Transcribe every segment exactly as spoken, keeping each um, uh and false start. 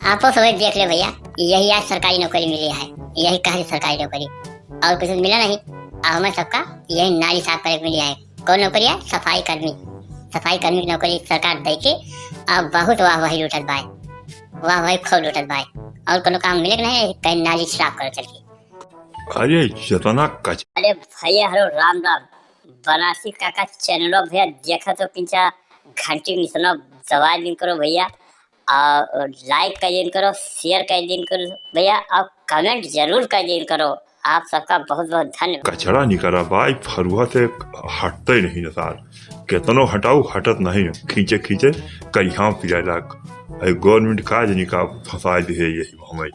आपो सब देख ले भैया, यही आज सरकारी नौकरी मिली है, यही कहा सरकारी नौकरी, और कुछ मिला नहीं। अब हमें सबका यही नाली साफ करे के मिली है। कौन नौकरी है? सफाई कर्मी। सफाई कर्मी की नौकरी सरकार दे के अब बहुत वाह वाही लूटत बाय, वाह वाही खूब लूटत बाय। और कोनो काम मिले के नहीं, कहीं नाली साफ करो चल के। अरे, इतना कच- अरे भैया, हेलो, राम राम। बनारसी काका चैनलो भैया देखा तो किंचा घंटी निसनो दबा दिन करो भैया, और like कर दिन करो, share कर दिन करो भैया, और comment जरूर कर दिन करो। आप सबका बहुत बहुत धन्यवाद। कचरा निकला बाय, फरुआ से हटते नहीं न सार। केतनो हटाऊ, हटत नहीं, खींचे खींचे करिहा पिराए लाग। अरे government का जनी का फंसाए दे है यही हमें।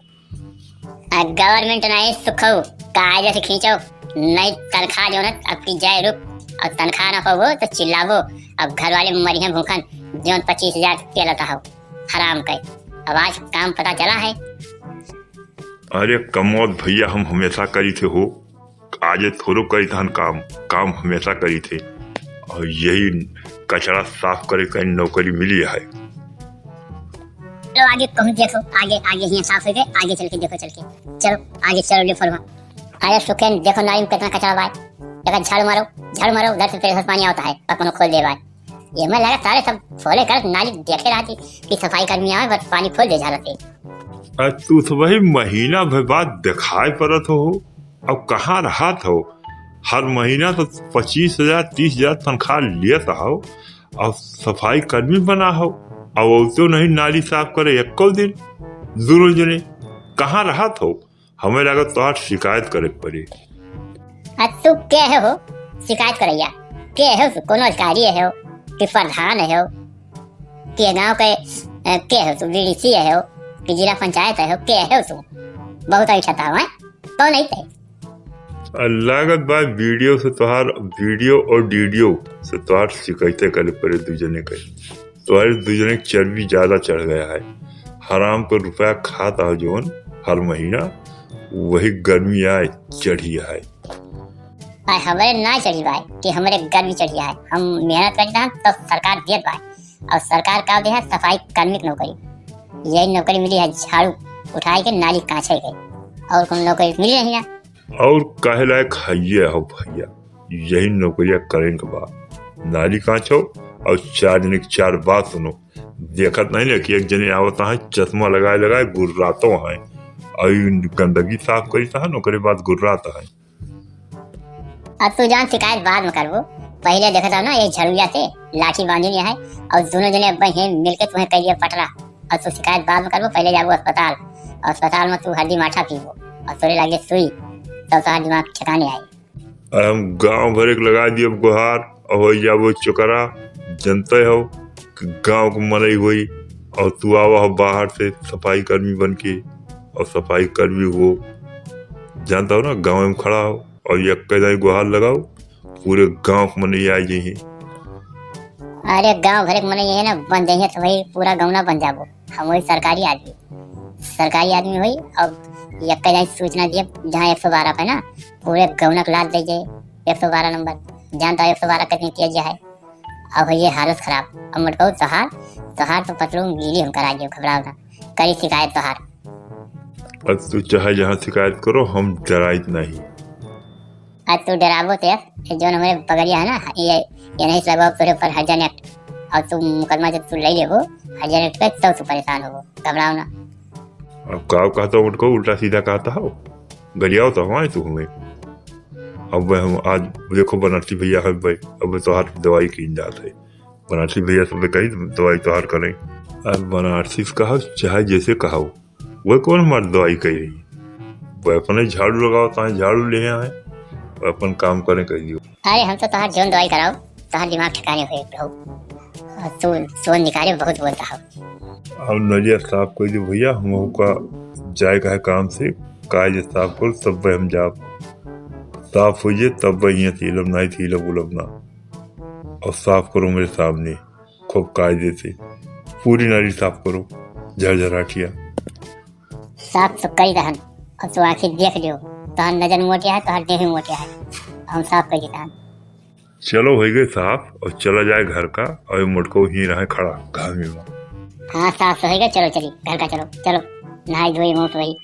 आ government नहीं सुखऊ, कायदे से खींचो, नहीं तनख्वाह जो ना अब की जाए रुक, और तनख्वाह ना होबो तो चिल्लाबो। अब घर वाले मरिहे भूखन, जोन पच्चीस हजार तेल आता हो, हराम के। अब आज काम पता चला है। अरे कमौत भैया, हम हमेशा करी थे हो, आजे थोड़ो करी थन काम, काम हमेशा करी थे। और यही कचरा साफ करे कहीं नौकरी मिली है। चलो आगे कहूँ देखो, आगे, आगे ही साफ हो गए, आगे चल के देखो, चल के। चलो, आगे चलो, ले फरवा। अरे सुखेन, देखो नाली में कितना कचरा बाय। एक झाड़ू मारो, झाड़ू मारो, उधर से फिर पानी आवता है, पकनो खोल दे बाय। ये मैं लगा सारे सब फोले कर नाली देखे रहती कि सफाई कर्मी आवे, बस पानी खोल दे झाड़ते। अरे तू तो वही महीना भर बाद दिखाई पड़त हो, अब कहाँ रहत हो? हर महीना तो पच्चीस हजार, तीस हजार तनख्वाह लेत हो, अब सफाई कर्मी बना हो, अब औतो नहीं नाली साफ करे एको दिन। दोनों जने कहाँ रहत हो? हमें लागत तोहार शिकायत करे के पड़ी। आ तू के हो शिकायत करैया? के हो तू? कोनो अधिकारी हो कि प्रधान हो कि गांव के, अ, के हो तू? बीडीसी हो कि जिला पंचायत हो? के हो तू? बहुत अच्छा था, हैं? कौन है ते? आ, लागत बा वीडियो से तोहार, वीडियो और डीडीओ से तोहार शिकायतें करे पड़े दू जने के। तोहार दू जने के चर्बी ज्यादा चढ़ गया है। हराम के रुपया खाता हो जौन हर महीना, वही गर्मी आए चढ़ी है। भाई, हमरे ना चढ़ी भाई कि हमरे गर्मी चढ़ी है। हम मेहनत करी था तो सरकार देत भाई, और सरकार का दे है? सफाई कार्मिक नौकरी। यही नौकरी मिली है झाड़ू उठाए के नाली कांचे के, और कोनो नौकरी मिली नहीं ना। और काहे लायक हइये हो भैया, यही नौकरिया करें के बा। नाली कांचो और चार जने के चार बात सुनो। देखत नहीं ना कि एक जने आवत है चश्मा लगाए लगाए गुर्रातो है, और ई गंदगी साफ करी तहन ओकरे बाद गुर्रात है। अब तू जान शिकायत बाद में करबो, पहले देखत रहो ना ये झड़ुआ से लाठी बांधी नहीं है, और दोनों जने अब हैं मिलके तुम्हें कह दिया पटरा, और तू शिकायत बाद में करबो, पहले जाबो अस्पताल, और अस्पताल में तू हल्दी माठा पीबो और तोरे लागे सुई, तब तोहार दिमाग ठिकाने आई। अरे हम गांव भर एक लगा दिए गुहार, और हो जाबो चोकरा, जनते हो कि गांव के मनई होई, और तू आवा हो बाहर से सफाई कर्मी बन के, और सफाई कर्मी हो, जानता हो ना, गांव में खड़ा हो और एक दाई गुहार लगाओ, पूरे गांव के मनई आ जाइए। अरे गांव भर के मनई है ना बन जाइए तो भाई पूरा गांव ना बन जाबो। हम वही सरकारी आदमी, सरकारी आदमी होई। अब यक्का जाई सूचना दिए जहाँ एक सौ बारह पे ना पूरे गौनक लाद दे जाए एक सौ बारह नंबर। जानता एक सौ बारह कितनी तेज है। अब ये हालत खराब। अब मोटकऊ तोहार, तोहार तो पतलून गीली हम करा दियो, घबराओ ना, करी शिकायत तोहार। अब तू चाहे जहाँ शिकायत करो, हम डराइत नहीं। आज तू डराबो तो यार, ये जौन हमरे बगलिया है ना, ये, ये नहीं लगवा तोरे ऊपर हर्जन एक्ट, और तू मुकदमा जब तू ले लेबो हर्जन एक्ट पे, तब तू परेशान होबो, घबराओ ना। अब का कहता हूँ, उनको उल्टा सीधा कहता हो, गरियाओ तो हमारे तू हमें। अब वह हम आज देखो बनारसी भैया है भाई, अब तो हाथ दवाई की जात है, बनारसी भैया सब कही दवाई तोहार करें। अब बनारसी से कहा चाहे जैसे कहा, वह कौन हमार दवाई कही रही? वह अपने झाड़ू लगाओ, ताए झाड़ू ले आए, वह अपन काम करें कह दियो। अरे हम तो तोहार जौन दवाई कराओ, तोहार दिमाग ठिकाने होए प्रभु। और तू सोन निकाले बहुत बोलता हो। अब नलिया साफ कर दे भैया, हम का जाए का है काम से, काज साफ करो तब हम जाब। साफ हो जाए तब यहाँ सीलब, नहीं सीलब उलब ना। और साफ करो मेरे सामने खूब कायदे से, पूरी नाली साफ करो, झरझराटिया। साफ तो करी रहन, और तू आखिर देख लियो, तोहार नजर मोटे है, तोहार देह मोटे है, हम साफ करी रहन। चलो हो गए साफ, और चला जाए घर का, और ये मोटको ही रहे खड़ा घामी में। हाँ, सास होइगा, चलो चली, घर का चलो, चलो, नहाई धोई मुँह वही।